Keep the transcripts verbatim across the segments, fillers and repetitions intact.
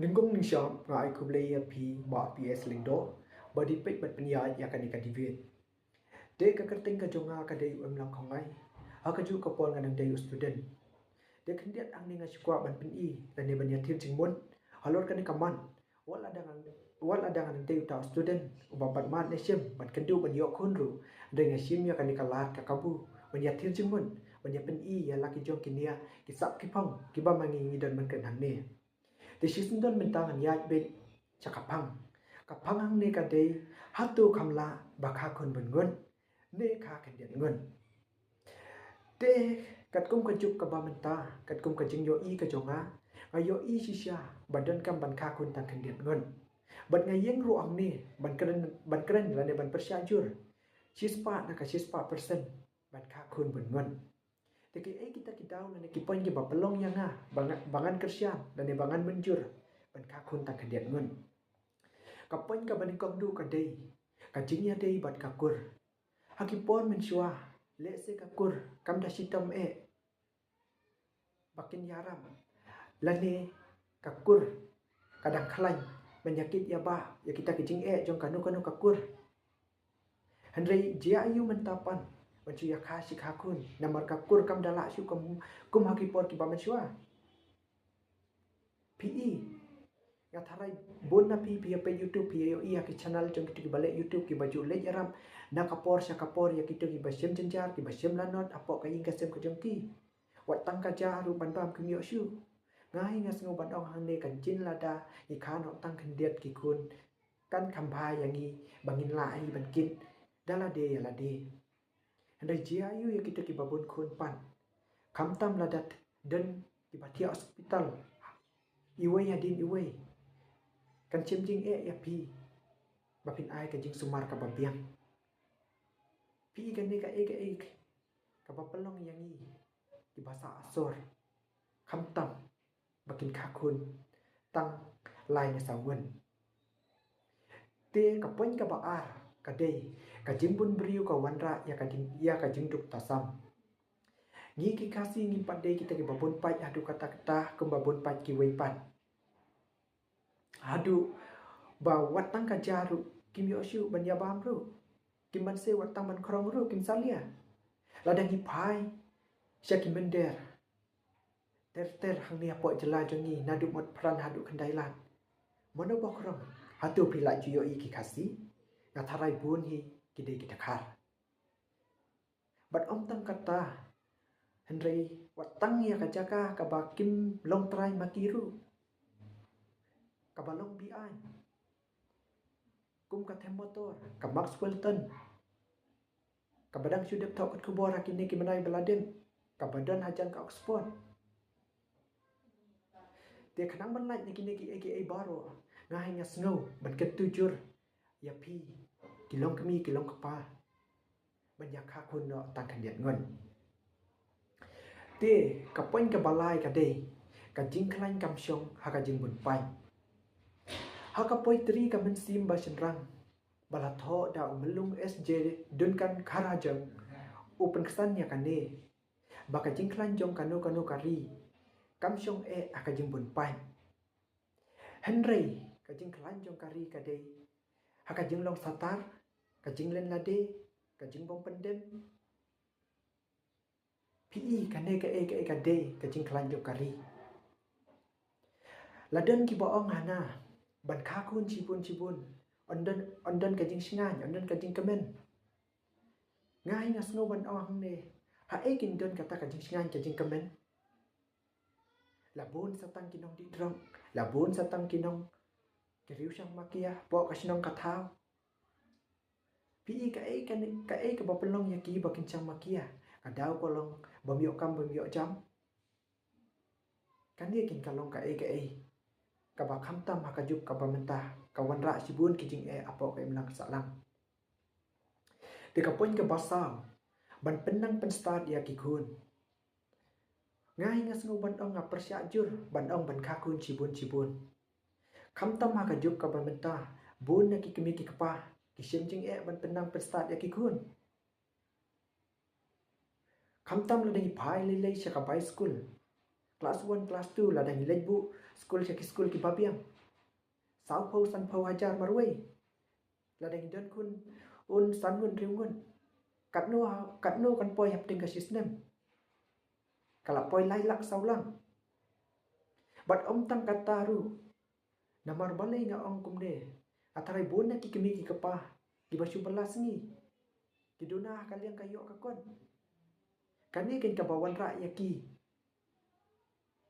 Nyngkong nyngshap nga ai khublei ïa phi Bah P S Lyngdoh ba dei peit bad pynïaid ïa kane ka debate. Te ka kyrteng ka jong nga ka dei u Emlang Khongngai. Ha kajuh ka por nga dang dei u student. Te khyndiat hangne nga shu kwah ban pyni lane ban ïathir jingmut halor kane ka mat. Wat la dang, wat la dang dei uta u student uba bat mat ne shim ban kynduh ban ïoh khun ruh. Hynrei nga shim ïa kane ka lad ka kabu ban ïathir jingmut, ban ïa pyni ïa la ki jong ki nia ki sap ki phong kiba ma ngi ngi don ban kren hangne. Te shisien don mynta ngan ïaid beit sha ka phang. Ka phang hangne ka dei, hato kham lah ba kha khun bun ngut ne kha khyndiat ngut. Te katkum ka juk kaba mynta, katkum ka jingïohi ka jong nga, nga ïohi shisha ba donkam ban kha khun tang khyndiat ngut. Bad nga ïeng ruh hangne ban kren, ban kren lane ban pyrshah jur shispah na ka shispah percent ban kha khun bun ngut. Te kiei kita ki daw lane ki point kiba pynlong ïa nga ba nga, ba ngan kyrshan lane ba ngan mynjur ban kha khun tang khyndiat ngut. Ka point kaba nyngkong duh ka dei ka jingïadei bad ka kur. Ha ki por mynshuwa, lehse ka kur kam da shitom eh ba kin ïarap, lane ka kur ka dang khlaiñ ban ïa kit ïa bah ïa kita ki jingeh jong kano kano ka kur. Hynrei jia aiu mynta pat ban shu ïa kha shi kha khun, namar ka kur kam da lah shu kum, kum ha ki por kiba mynshuwa. Phi i, nga tharai bun na phi phi ïa peit YouTube, phi ïa ïohi ïa ki channel jong kito kiba leh YouTube kiba ju leit ïarap na ka por sha ka por ïa kito kiba shim jynjar, kiba shim lanot hapoh ka ïing ka sem ka jong ki. Wat tang ka ja ruh ban bam kim ïoh shuh. Nga hi nga sngew ban ong hangne, kan jin lada ngi kha noh tang khyndiat ki khun, kan kham bha ïa ngi ba ngin lah hi ban kit da lade ïa lade. Hynrei jia aiu ïa kito kiba bun khun pat, khamtam lada don kiba thiah hospital iwei hadien iwei, kan shim jingeh ïa phi ba phin ai ka jingsumar kaba biang. Phi i, kane kaei kaei kaba pynlong ïa ngi kiba sah asor, khamtam ba kin kha khun tang lai ne saw ngut. Te ka point kaba ar ka dei ka jingbun briew ka wanrah ïa ka jing, ïa ka jingduk tasam. Ngi ki Khasi ngim pat dei kita kiba bun pait haduh katta katta kumba bun pait kiwei pat. Haduh ba wat tang ka ja ruh kim ïoh shuh ban ïa bam ruh. Kim banse, wat tang ban khrong ruh kim salia. Lada ngi phai sha ki mynder ter ter hangne hapoh jylla jong ngi, naduh Motphran haduh Khyndai Lad, mano ba khrong? Hato phi lah ju ïohi ki Khasi? Nga tharai bun hi ki dei ki dkhar. Bad ym tang kata, hynrei wat tang ïa ka jaka kaba kim long trai ma ki ruh, kaba long beaiñ, kum ka them motor, ka Max Wheelton, kaba dang shu dep thoh kot khubor ha kine ki bnai ba la dep, kaba don hajan ka Oxford. Te khnang ban lait na kine kiei kiei baroh, nga hi nga sngew ban kyntu jur ïa phi ki long kmie ki long kpa ban ïa kha khun noh tang khyndiat ngut. Te ka point kaba lai ka dei ka jingkhlaiñ kam shong ha ka jingbun pait. Ha ka poetry ka mynsiem ba shynrang ba la thoh da u Myllung S J Duncan Kharajong, u pynksan ïa kane ba ka jingkhlaiñ jong kano kano ka ri kam shong eh ha ka jingbun pait. Hynrei ka jingkhlaiñ jong ka ri ka dei ha ka jinglong satar, ka jinglen lade, ka jingbym pyndem. Phi i, kane kaei kaei ka dei ka jingkhlaiñ jong ka ri. La don kiba ong hana ban kha khun shibun shibun, yn don, yn don ka jingshngaiñ, yn don ka jingkmen. Nga hi nga sngew ban ong hangne, haei kin don kata ka jingshngaiñ ka jingkmen? La bun sa tang ki nongdih drok, la bun sa tang ki nong, ki riew shang makia hapoh ka shnong ka thaw. Phi i, kaei kane, kaei kaba pynlong ïa ki ba kin shang makia? Ka daw ka long bym ïoh kam bym ïoh jam. Kane kin ka long kaei kaei kaba khamtam ha ka juk kaba mynta ka wanrah shibun ki jingeh hapoh ka imlang sahlang. Te ka point kaba saw, ban pynnang pynstad ïa ki khun. Nga hi nga sngew ban ong, nga pyrshah jur ban ong ban kha khun shibun shibun. Khamtam ha ka juk kaba mynta bun na ki kmie ki kpa ki shim jingeh ban pynnang pynstad ïa ki khun. Khamtam lada ngi phai lei lei sha ka bai skul, class one, class two, lada ngi leit buh skul sha ki skul kiba biang. Saw phew san phew hajar marwei. Lada ngi don khun un san ngut hynriew ngut, katno, katno kan poi hapdeng ka shi snem? Ka la poi lai lak saw lak. Bad ym tang kata ruh, namar balei nga ong kumne? Nga tharai bun na ki kmie ki kpa kiba shu bylla sngi, ki duna ha ka liang ka ïoh ka kot. Kane keiñ kaba wanrah ïa ki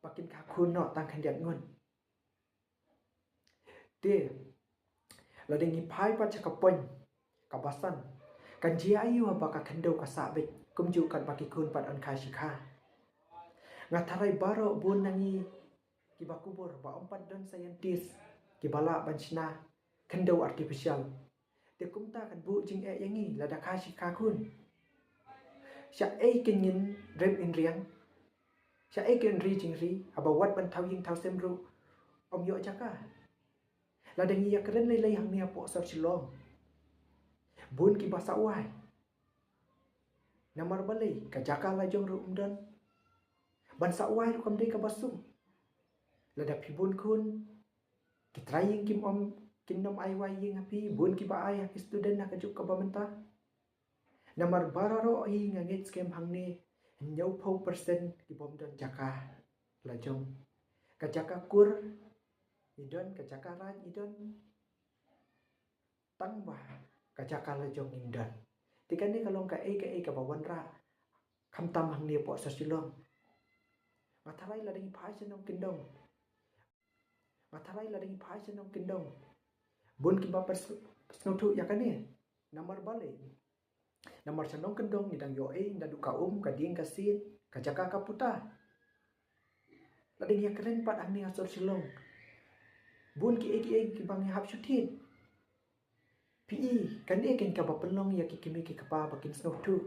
ba kin khun noh tang khyndiat ngut. Te lada ngi phai pat sha ka point kaba san, kan jia aiu haba ka khyndew ka sah beit kumjuh katba ki khun pat yn kha shikha? Nga tharai baroh bun na ngi kiba kubur ba ym pat don scientist kiba lah ban shna khyndew artificial. Te kumta kan buh jingeh ïa ngi lada kha shikha khun. Sha ei keiñ ngin rem in riang? Sha ei keiñ ri jingri haba wat ban thaw ïing thaw sem ruh ym ïoh jaka? Lada ngi ïakren lei lei hangne hapoh sor Shillong, bun kiba sawai. Namar balei? Ka jaka la jong ruh ym don. Ban sawai ruh kam dei kaba suk. Lada phi bun khun, ki trai ïing kim ym, kin ym ai wai ïing ha phi. Bun kiba ai ha ki student ha ka juk kaba mynta. Namar baroh hi nga ngeit skhem hangne, hynñiew phew percent ki bym don jaka la jong. Ka jaka kur ngi don, ka jaka raid ngi don, tang ba ka jaka la jong ngim don. Te kane ka long kaei kaei kaba wanrah khamtam hangne hapoh sor Shillong. Nga tharai lada ngi phai sha nongkyndong, nga tharai lada ngi phai sha nongkyndong, bun kiba pyrshang sngewthuh ïa kane. Namar balei? Namar sha nongkyndong ngi dang ïoh ei, naduh ka um, ka dieng, ka siej, ka jaka, ka puta. Lada ngi ïakren pat hangne ha sor Shillong, bun kiei kiei kiba ngi hap shu thied. Phi i, kane keiñ kaba pynlong ïa ki kmie ki kpa ba kin sngewthuh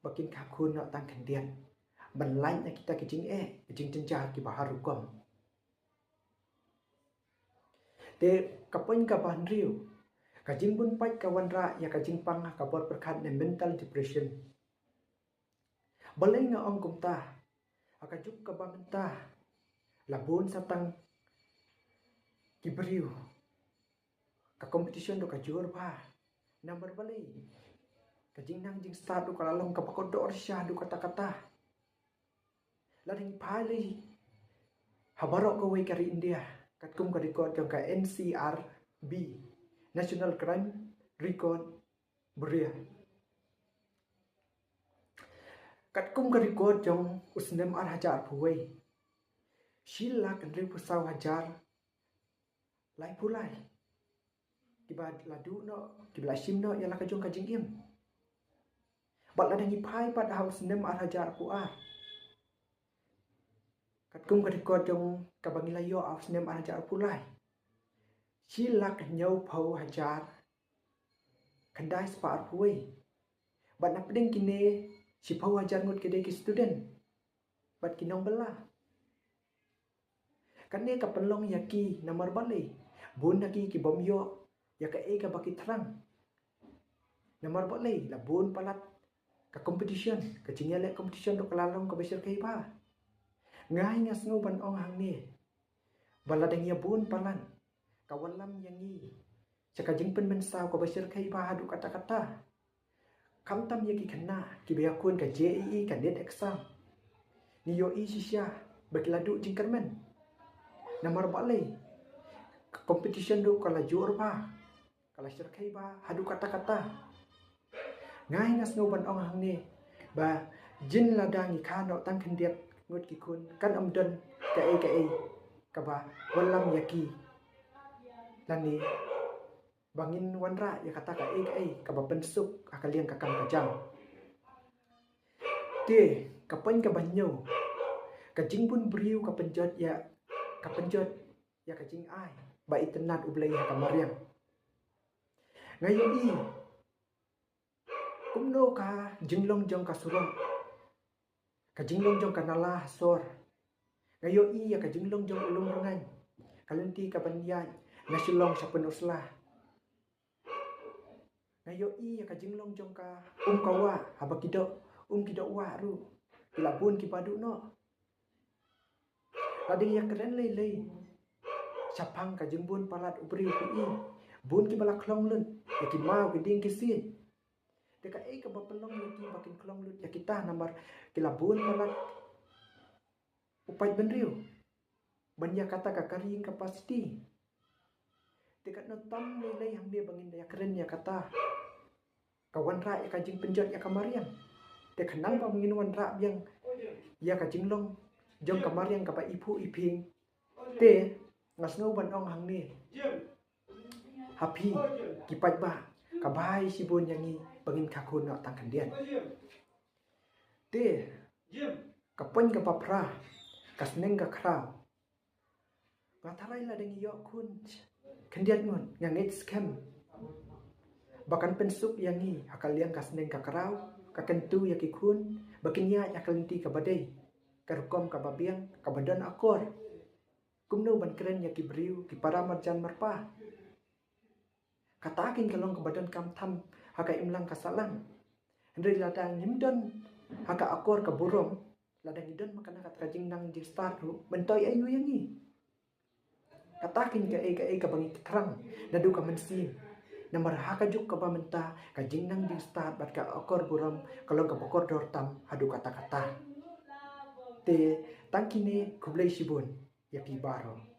ba kin khun noh tang khyndiat, ban lait na kita ki jingeh, ki jingjynjar kiba har rukom. Te ka point kaba hynriew, ka jingbun pait ka wanrah ïa ka jingpang ha ka bor pyrkhat ne mental depression. Balei nga ong kumta? Ha ka juk kaba mynta la bun sa tang ki briew, ka competition ruh ka jur bha. Namar balei? Ka jingnang jingstad ruh ka la long kaba kordor sha haduh katta katta. Lada ngi phai lei ha baroh kawei ka ri India, katkum ka record jong ka N C R B, National Crime Record Bureau, katkum ka record jong u snem ar hajar arphew wei, shi lak hynriewphew saw hajar laiphew lai kiba la duh noh, kiba la shim noh ïa la ka jong ka jingim. Bad lada ngi phai pat ha u snem ar hajar arphew ar, katkum ka record jong kaba ngi la ïoh ha u snem ar hajar arphew lai, shi lak hynñiewphew hajar khyndai spah arphew wei. Bad na pdeng kine, shiphew hajar ngut ki dei ki student bad ki nongbylla. Kane ka pynlong ïa ki, namar balei? Bun na ki ki bym ïoh ïa kaei kaba ki thrang. Namar balei? La bun palat ka competition, ka jingïaleh competition ruh ka la long kaba shyrkhei bha. Nga hi nga sngew ban ong hangne ba lada ngi ïa bun palat, ka wallam ïa ngi sha ka jingpynmynsaw kaba shyrkhei bha haduh katta katta. Khamtam ïa ki khynnah kiba ïakhun ka J E E, ka NEET exam, ngi ïohi shisha ba ki la duh jingkyrmen. Namar balei? Ka competition ruh ka la jur bha, ka la shyrkhei bha haduh katta katta. Nga hi nga sngew ban ong hangne ba jin lada ngi kha noh tang khyndiat ngut ki khun, kan ym don kaei kaei kaba wallam ïa ki lane ba ngin wanrah ïa kata kaei kaei kaba pynsuk ha ka liang ka kam ka jam. Te ka point kaba hynñiew, ka jingbun briew ka pynjot ïa, ka pynjot ïa ka jingai ba itynnad U Blei ha ka mariang. Nga ïohi kumno ka jinglong jong ka surok, ka jinglong jong ka nala ha sor. Nga ïohi ïa ka jinglong jong u Lumrngain, ka lynti kaban ïaid na Shillong sha Pynursla. Nga ïohi ïa ka jinglong jong ka um ka wah, haba ki doh um ki doh wah ruh ki la bun kiba duh noh. Lada ngi ïakren lei lei, Shaphang ka jingbun palat u briew ki i bun kiba la khlong lut ïa ki maw ki dieng ki siej. Te kaei kaba pynlong ïa ki ba kin khlong lut ïa kita? Namar ki la bun palat u paidbynriew ban ïa kata ka carrying capacity. Te katno tam lei lei hangne ba ngin da ïa kren ïa kata. Ka wanrah ïa ka jingpynjot ïa ka mariang. Te khnang ba ngin wanrah biang ïa ka jinglong jong ka mariang kaba i phuh i phieng. Te nga sngew ban ong hangne ha phi ki paidbah, ka bha shibun ïa ngi ba ngin kha khun noh tang khyndiat. Te ka point kaba phra, ka sneng ka khraw. Nga tharai lada ngi ïoh khun khyndiat ngut, nga ngeit skhem ba kan pynsuk ïa ngi ha ka liang ka sneng ka khraw, ka kyntu ïa ki khun ba kin ïaid ha ka lynti kaba dei, ka rukom kaba biang, kaba don akor. Kumno ban kren ïa ki briew, ki para marjan marpa. Kata kin ka long kaba donkam tam ha ka imlang ka sahlang. Hynrei lada ngim don ha ka akor ka burom, lada ngi don ma kane kata ka jingnang jingstad ruh, myntoi aïu ïa ngi? Kata kin kaei kaei kaba ngi thrang naduh ka mynsiem. Namar ha ka juk kaba mynta, ka jingnang jingstad bad ka akor burom ka long kaba kordor tam haduh katta katta. Te tang kine, khublei shibun ïa phi baroh.